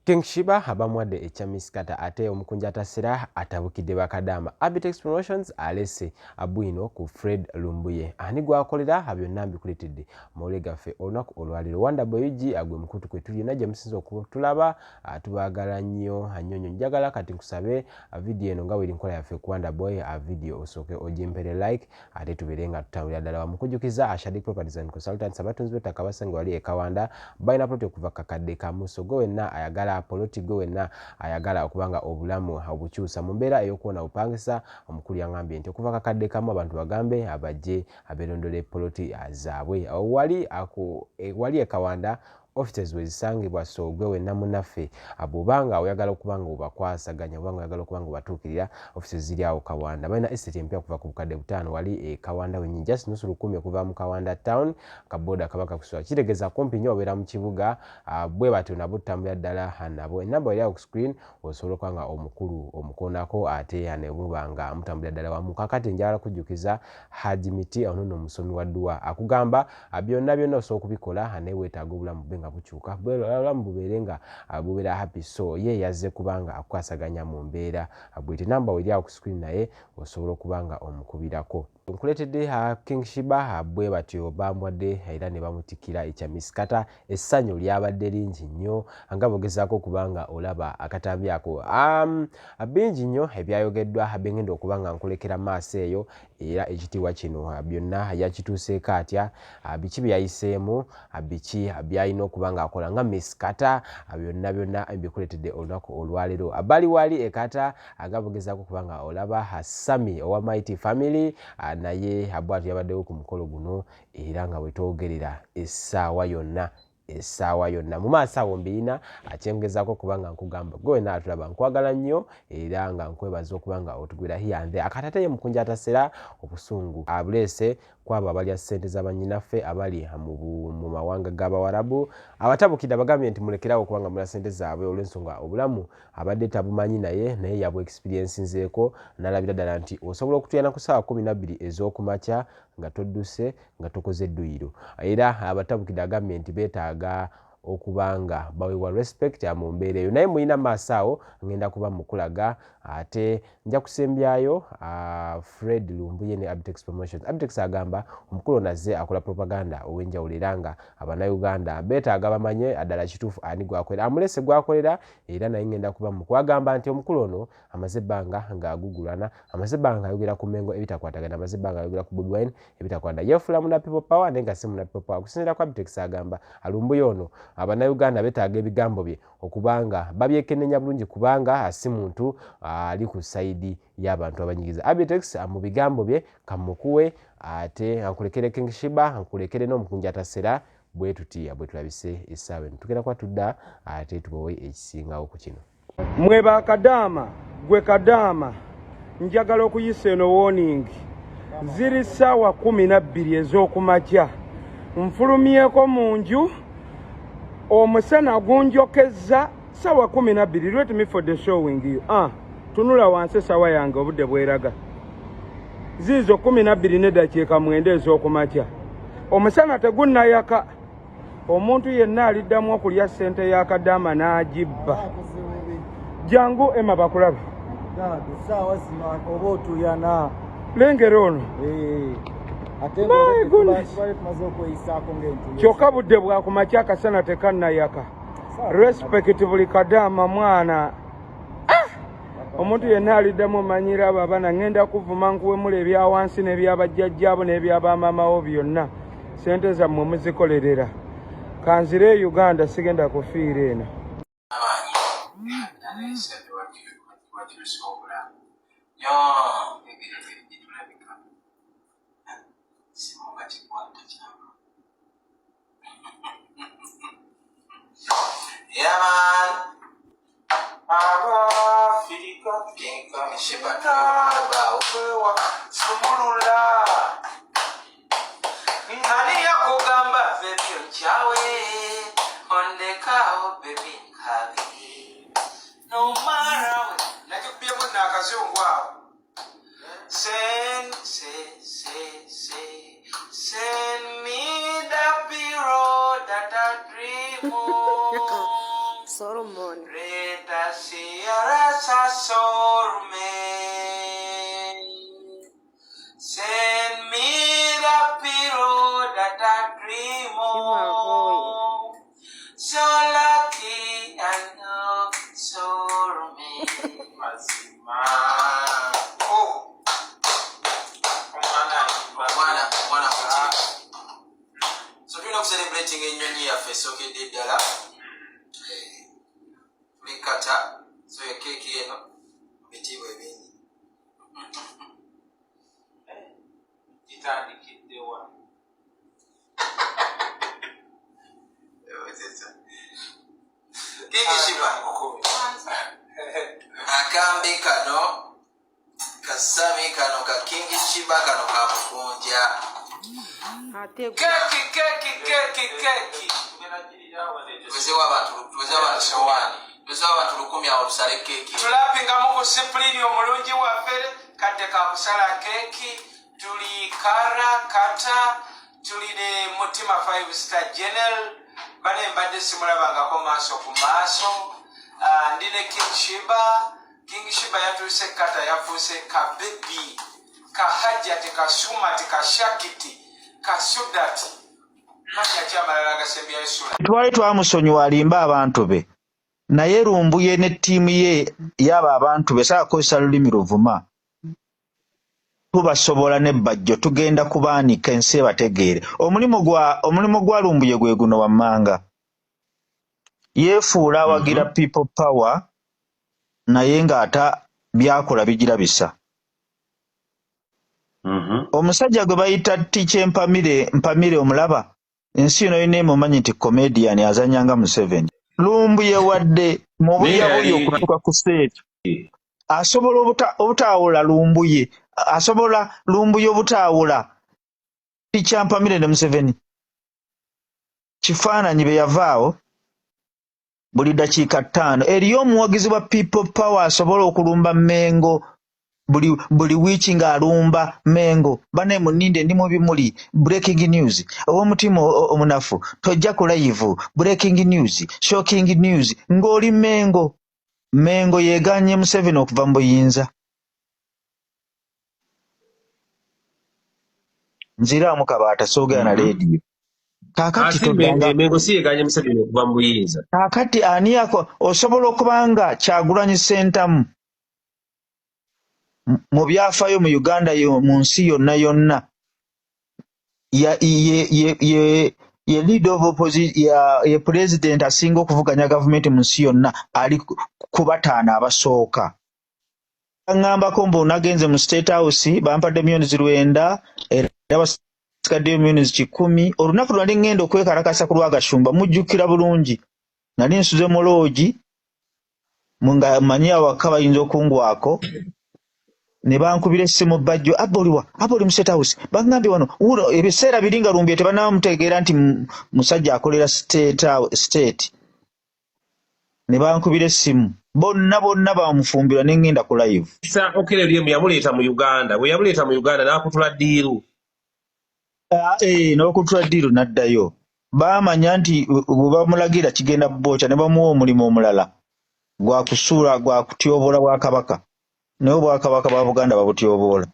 King Sheebah bamuwadde ekya Miss Carter ate omukunja atasera atabukidde bakadaama. Abitex Promotions alese bwino ku Fred Lumbuye. Ani gwakolera byonna mbikuleetedde mawulire gaffe olunaku olwaleero. Wonder Boy UG agwe mukutu kwe tuli yonna gye musinze okutulaba, tubaagala nnyo nnyo nnyo. Njagala kati nkusabe vidiyo eno nga bweri nkola yaffe ku Wonder Boy vidiyo osooke ogimpere like ate tubeere nga tutambulira ddala wamu. Kujjukiza Ashadi Properties and Consultants abatunzi b'ettaka basange wali e Kawanda balina poloti okuva kakadde kamu. So gwe wenna ayagala poloti, gwe wenna ayagala okuba nga obulamu obukyusa mu mbeera ey'okuwona bupangisa, omukulu yangambye nti okuva kakadde kamu abantu bagambe abajje abeerondole poloti zaabwe wali wali e Kawanda offices wezisangibwa. So gwe wenna munnaffe bw'obanga oyagala okuba nga obakwasaganya oba nga oyagala okuba nga obatuukirira, offices ziri awo Kawanda. Balina estate empya okuva ku 5000 wali e Kawanda wennyini, just nusu lukumi okuva mu Kawanda town. Kaboda kaba kakusula, kitegeeza kumpi nnyo obeera mu kibuga. Bwe batyo nabo tutambulira ddala nabo. Enamba eri awo ku screen, osobola okuba nga omukulu omukoonako ate ne muba nga mutambulira ddala wamu. Kakati njagala kujjukiza Haji Miti, ono nno omusomi wa dduwa, akugamba byonna byonna osobola okubikola naye weetaaga obulamu bube nga bukyuka, obulamu bubeere nga bubeera happy. So ye yazze kubanga akukwasaganya mu mbeera bweti. Namba eri awo ku screen, naye osobola okuba nga omukubirako. Nkuleetedde King Sheebah, bwe batyo bamuwadde era ne bamutikkira ekya Miss Carter. Essanyu lyabadde lingi nnyo nga bogezaako okuba nga olaba akatambi ako. Bingi nnyo ebyayogeddwa bengenda okuba nga nkulekera maaso eyo. Era ekitiibwa kino byonna yakituuseeko atya, biki bye yayiseemu, biki byalina okuba ng'akola nga Miss Carter, byonna byonna mbikuleetedde olunaku olwaleero. Bali wali e Qatar nga bogezaako okuba nga olaba Sami owa Mighty Family, naye bwatyo yabaddewo ku mukolo guno era nga bwe twogerera essaawa yonna essaawa yonna mu maaso awo mbirina kyengezaako okuba nga nkugamba. Gwe wenna atulaba, nkwagala nnyo era nga nkwebaza okuba nga otugwira here and there. Akati ate ye mukunja atasera obusungu abuleese kwabo abalya ssente z'abannyinaffe abali mu mawanga g'Abawarabu. Abatabukidde, abagambye nti mulekerawo okuba nga mulya ssente zaabwe olw'ensonga obulamu abadde tabumanyi, naye yabu experiencinzeeko n'alabira ddala nti osobola okutuyana ku ssaawa 12 ez'okumakya nga todduse, nga tokoze edduyiro. Era abatabukidde, agambye nti beetaaga okuba nga baweebwa respect mu mbeera eyo. Naye mulina maaso awo ngenda kuba mukulaga ate nja kusembyayo Fred Lumbuye ne Abitex Promotions. Abitex agamba omukulu ono azze akola propaganda ow'enjawulo era nga Abannayuganda beetaaga bamanye ddala kituufu ani gwakolera, amulese gwakolera. Era naye ngenda kuba mukwagamba nti omukulu ono amaze ebbanga ng'agugulana, amaze ebbanga ng'ayogera ku Mengo ebitakwatagana, amaze ebbanga ng'ayogera ku Bobi Wine ebitakwatagana. Yeefuula muna People Power naye nga si muna People Power. Okusinziira ku Abitex, agamba Lumbuye ono Abannayuganda beetaaga ebigambo bye okubanga babyekenneenya bulungi kubanga si muntu ali ku side y'abantu abanyigiza. Abitex mu bigambo bye kamukuwe ate nkulekere King Sheebah, nkulekere n'omukunja atasera. Bwe tuti bwe tulabise essaawa eno, tugenda kuba tudda ate tubawe ekisingawo ku kino. Mwe bakadaama, gwe kadaama, njagala okuyisa eno warning. Ziri ssaawa 12 ez'okumakya, nfulumyeko mu nju, omusana gunjokezza. Ssaawa 12. Let me for the showing you. Ah, tunula wansi essaawa yange, obudde bweraga ziizo 12:09 ez'okumakya, omusana tegunnayaka. Omuntu yenna aliddamu okulya ssente ya kadaama n'agibba, jangu ema bakulabe. Saawa zino oba otuyana. Lengera ono. Ate My goodness. tubale tumaze okweyisaako ng'entuyo. Kyokka budde bwakumakya, akasana tekannayaka. Respect buli kadaama mwana. Ah! Omuntu yenna aliddemu omanyira abo abaana, ŋŋenda kuvuma, nkuwemula ebyawansi n'ebyabajjajjaabo n'ebyabamamawo byonna. Sente zammwe muzikolerera. Kanzire e Uganda, sigenda kufiira eno. Amaanyi wakyusa obulamu nyo engeri gitulabika simu nga kikwata kyamu. Yeah, man. Abafirika Sheebah. Sumulula Ani yakugamba baby nkyawe, ondekaawo baby nkabe no matter what. Nakikubyemu nno akazungu awo. Send, say, say, say, send me the pillow that I dream of. Solomon. Ono. Reda Sierra Sasorme. Send me the pillow that I dream Kimagoye. of. So lucky and oh, so me. Mazima. Oh, omwana Omwana omwana mutiri. So tulina okucelebrating ennyonyi yaffe esookedde ddala. Eh, tuli kata so ekeeki eno mu bitiibwa ebingi. Gitandikidde wa? King Shiba, akambe kano kasami kano ka King Shiba kano ka mukunja. Ate gwe. Keki, keki, keki, keki. Tuwezewo abantu, tuwezewo abantu sowaani, tuwezewo abantu 1000 awo tusale keeki. Tulapingamu ku sipuliini omulungi waffe kadde ka kusala keeki. Tuli kara kata tuli ne Mutima 5 Star General bane mbadde simulabangako maaso ku maaso. Ah, ndi ne King Shiba. King Shiba yatuuse kata yafuuse ka bebi ka Hajjati ka Sumati ka Shakiti ka Sudati manya ki amalala agasembyayo sula. Twali twamusonyiwa alimbe abantu be naye Lumbuye ne ttiimu ye y'abo abantu be saakozesa lulimi luvuma tubasobola ne Bajjo tugenda kubaanika ensi ebategeere. Omulimu gwa Lumbuye gwe guno wammanga. Yeefuula awagira people power naye ng'ata by'akola bigirabisa. Omusajja gwe bayita Tiche Mpamire, Mpamire omulaba ensi yonna yonna emumanyi nti comedian azannya nga Museveni. Lumbuye wadde mu Naye buyabuya yali okutuuka ku stage asobola obutaawula Lumbuye, asobola Lumbuye obutaawula Ticha Mpamire ne Museveni. Kifaananyi bye yavaawo buli ddakiika 5 eriyo omuwagizi wa people power asobola okulumba Mengo buli wiiki ng'alumba Mengo. Banne muninde ndi mu bimuli, breaking news, ow'omutima omunafu tojja ku live, breaking news, shocking news, ng'oli Mengo. Mengo yeeganye Museveni okuva mu buyinza. Nziraamu Kabaata soogera na leediyo. Kaakati Ate toddanga Mengo si yeeganye Museveni okuva mu buyinza. Kaakati ani ako osobola okuba nga Kyagulanyi Ssentamu mu byafaayo mu Uganda mu nsi yonna yonna ye leader of opposition, ye president asinga okuvuganya gavumenti mu nsi yonna ali ku bataano abasooka. Baŋŋambako mbu nagenze mu State House bampadde 900,000 era basigaddeyo 100,000,000. Olunaku lwe nali ŋŋenda okwekalakasa ku lw'Agashumba mujjukira bulungi nali nsuze mu loogi nga mmanyi awaka bayinza okungwako ne bankubira essimu Bajjo, abba oliwa, abba oli mu State House, baŋŋambye wano wuno ebiseera biri nga Lumbuye tebannamutegeera nti musajja akolera state. Ne bankubira essimu bonna bonna bamufumbirwa ne ŋŋenda ku live. Sa Okello Oryem yamuleeta mu Uganda, bwe yamuleeta mu Uganda n'akutula ddiiru. N'okutula ddiiru n'addayo. Baamanya nti bwe bamulagira kigenda bookya ne bamuwa omulimu omulala gwa kusuula gwa kutyoboola Bwakabaka. Naye Obwakabaka bwa Buganda babutyoboola.